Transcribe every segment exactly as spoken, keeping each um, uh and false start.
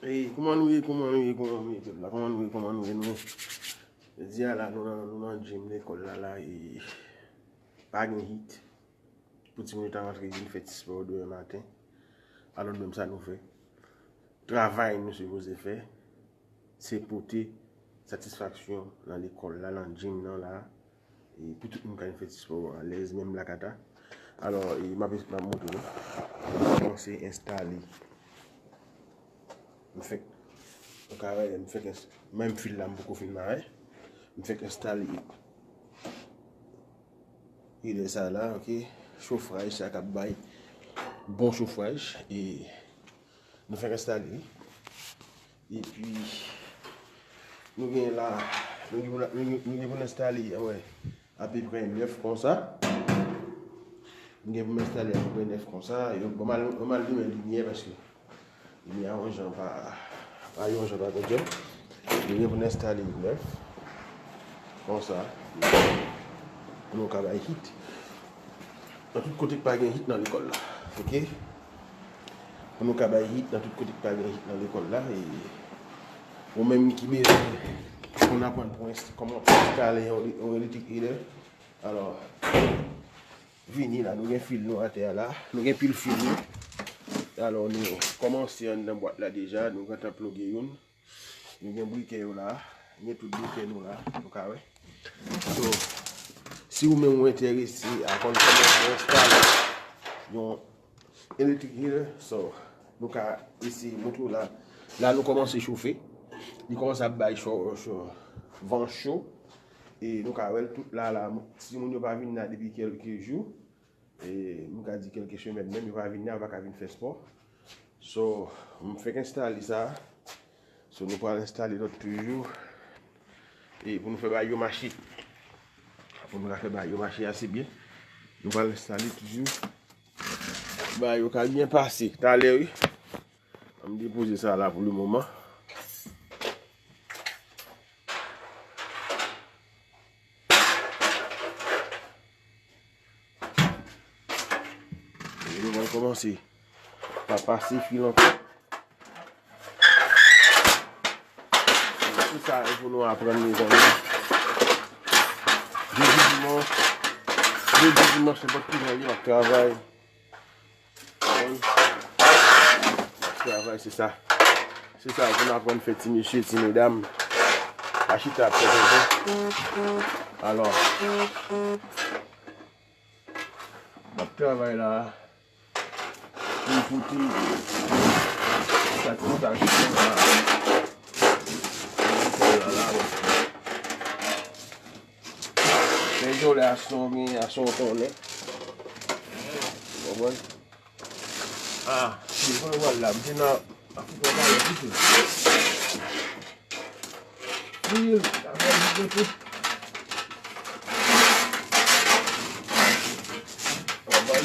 Hey, kòman nou ye, kòman nou ye, kòman nou ye, pèp la, kòman nou ye, kòman nou ye, nou ye? Jodi a la, nou nan, nou nan gym lekòl la, la, e pa gen hit. Pou timoun yo ta rantre vin fè ti spò demen maten. Alò, nou menm sa nou fè. Travay nou sipoze fè, se pote satisfaksyon nan lekòl la, nan gym nan la. E pou tout moun ka vin fè ti spò alèz, menm blakata. Alò, e m ap, m ap montre nou. M ap kòmanse enstale. M fèk, nou ka wè, m fèk ins-, menm fil la, m poko fin mare. M fèk enstale heater sa la, ok. Chofraj sa k ap bay bon chofraj. E nou fèk enstale li. Epi, nou gen la, nou gen pou n, nou gen, nou gen pou n enstale, anmwey, apeprè nèf konsa. Nou gen pou n enstale apeprè nèf konsa. Yo, ban m al, ban m al limen limyè paske limyè a yon jan pa, pa yon jan pa konn djòb. Nou gen pou n enstale nèf konsa. Pou nou ka bay hit. Nan tout kote k pa gen hit nan lekòl la. Ok? Pou nou ka bay hit nan tout kote k pa gen hit nan lekòl la. E ou menm ki bezwen konn aprann pou enst-, kòman pou enstale yon, yon electric heater. Alò, vini la, nou gen fil nou atè a la. Nou gen pil fil nou. Alò, nou kòmanse anndan bwat la deja. Nou gentan ploge youn. Nou gen brikè yo la. Nou gen tout brikè nou la. Nou ka wè. So, si ou menm ou enterese a konn kòman pou enstale yon electric heater, so, nou ka eseye montre w la. La, nou kòmanse chofe. Li kòmanse ap bay cho, cho, van cho. E nou ka wè l tout la, la. Timoun yo pa vin la depi kèlke jou. E m ka di kèlke semèn menm, yo pa vin la, yo pa ka vin fè spò. So, m fèk enstale sa. So, nou pral enstale lòt toujou. E pou nou fè bagay yo mache. Pou nou ka fè bagay yo mache ase byen. Nou pral enstale toujou. Bagay yo ka byen pase. Talè, wi. An m depoze sa la pou le moman. E nou pral kòmanse pa pase fil ankò. Se sa pou nou aprann, mezanmi. Jodi dimanch, jodi dimanch, nenpòt ki jan li, m ap travay. Travay, se sa. Se sa pou n aprann fè ti mesye, ti medam. Pa chita ap fè tonton. Alò, m ap travay la pou m pote satisfaksyon a. Lè jòlè a son gen, a son konnen. Ou konprann? Ah, si, mwen wè l la, m te nan, a fout wè bagay pito. Wi, sa fè di kote. Wè bagay.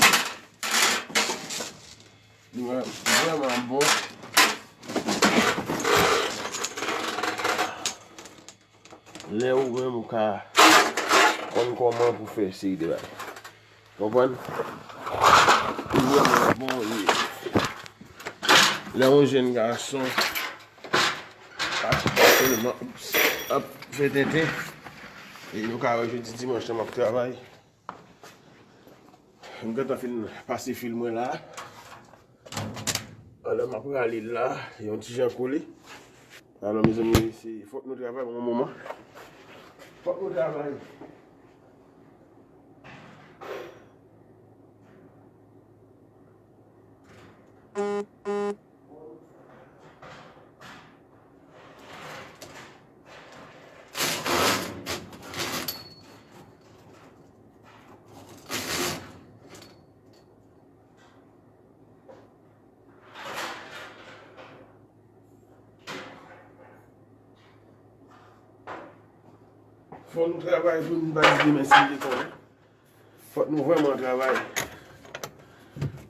Li vrè-, vrèman bon. Lè ou menm ou ka konn kòman pou fè seri de bagay. Konprann? Li vrèman bon, li. Lè yon jèn gason pa chita sèlman ap fè tenten. E nou ka wè jodi dimanch lan m ap travay. M gentan fin pase fil mwen la. Alò, m ap rale l la, yon ti jan kole. Alò, mezanmi, se, fòk nou travay yon moman. Fòk nou travay. Fò nou travay pou nou pa di demen si n te konnen. Fòk nou vrèman travay.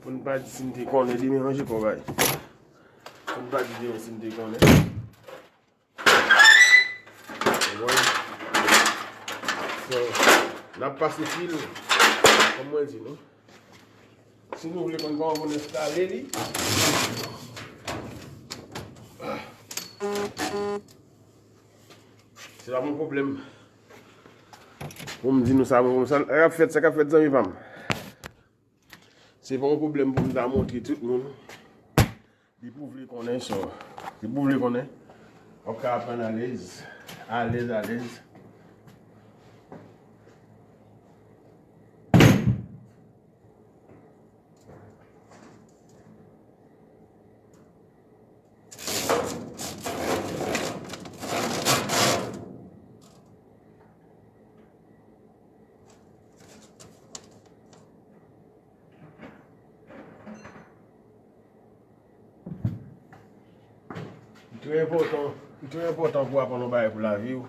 Pou n pa di si n te konnen, demen manje kò bay. Pou n pa di demen si n te konnen. Ou konprann? So, n ap pase fil, kòm mwen di nou. Si nou vle konn kòman pou n enstale li, Se pa yon pwoblèm pou m di nou sa, bon, sa k ap fèt, sa k ap fèt, zanmi pa m. Se pa yon pwoblèm pou m ta montre tout moun. Depi w vle konnen, so, depi w vle konnen, w ap ka aprann alèz, alèz, alèz. Li trè enpòtan, li trè enpòtan pou w aprann yon bagay pou lavi w.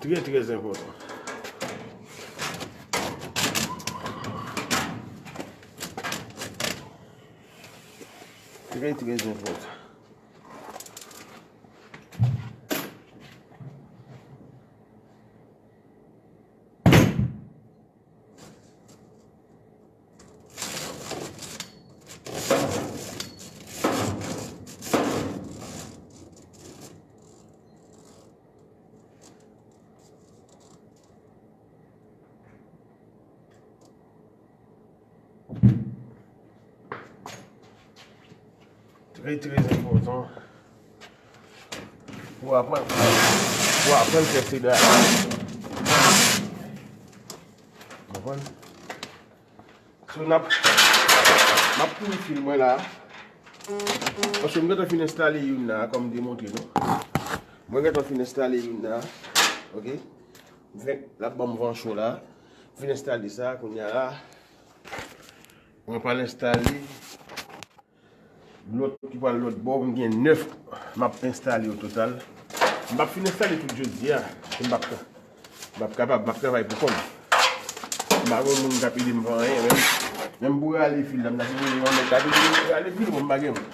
Trè, trè enpòtan. Trè, trè enpòtan. Trè, trè enpòtan pou aprann, pou aprann fè seda. Konprann? So, n ap, m ap kouri fil mwen la. Paske m gentan fin enstale youn la, kòm m te montre nou. Mwen gentan fin enstale youn la. Ok? M fè, l ap ban m van cho la. M fin enstale sa, kounye a la. Mwen pral enstale lòt ki pral lòt bò, m gen nèf m ap enstale o total. M p ap fin enstale tout jodi a, paske m p ap, m p ap kapab, m ap travay pou kò m. M pa gen moun k ap ede m fè anyen, menm, menm pou rale fil la, m ta sipoze gen yon nèg k ap ede m rale fil, bon, m pa gen moun.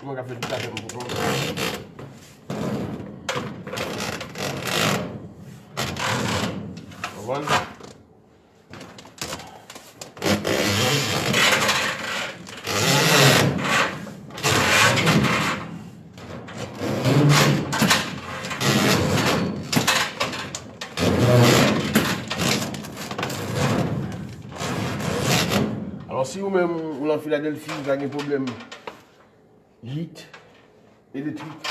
Mwen ka fè tout afè m pou kò m. Konprann? Alò, si ou menm ou nan Filadèlfi, ou ka gen pwoblèm heat, elektrik,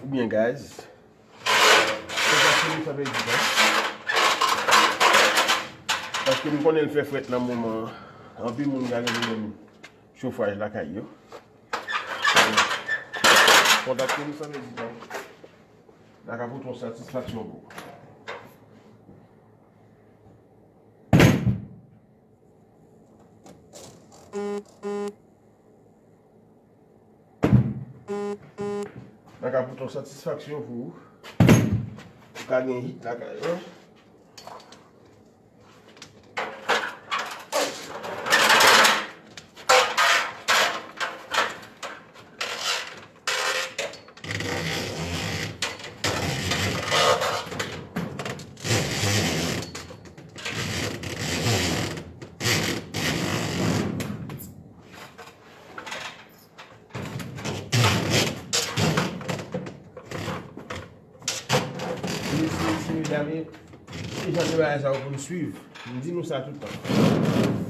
oubyen gaz, kontakte nou san pèdi tan. Paske m konnen l fè frèt nan moman an. Anpil moun ka gen pwoblèm chofaj lakay yo. Kontakte nou san pèdi tan. N a ka pote yon satisfaksyon pou ou. N a ka pote yon satisfaksyon pou ou. Ou ka gen hit lakay ou. Mesye, mesye, medam, se jan de bagay sa yo pou n swiv. M di nou sa tout tan.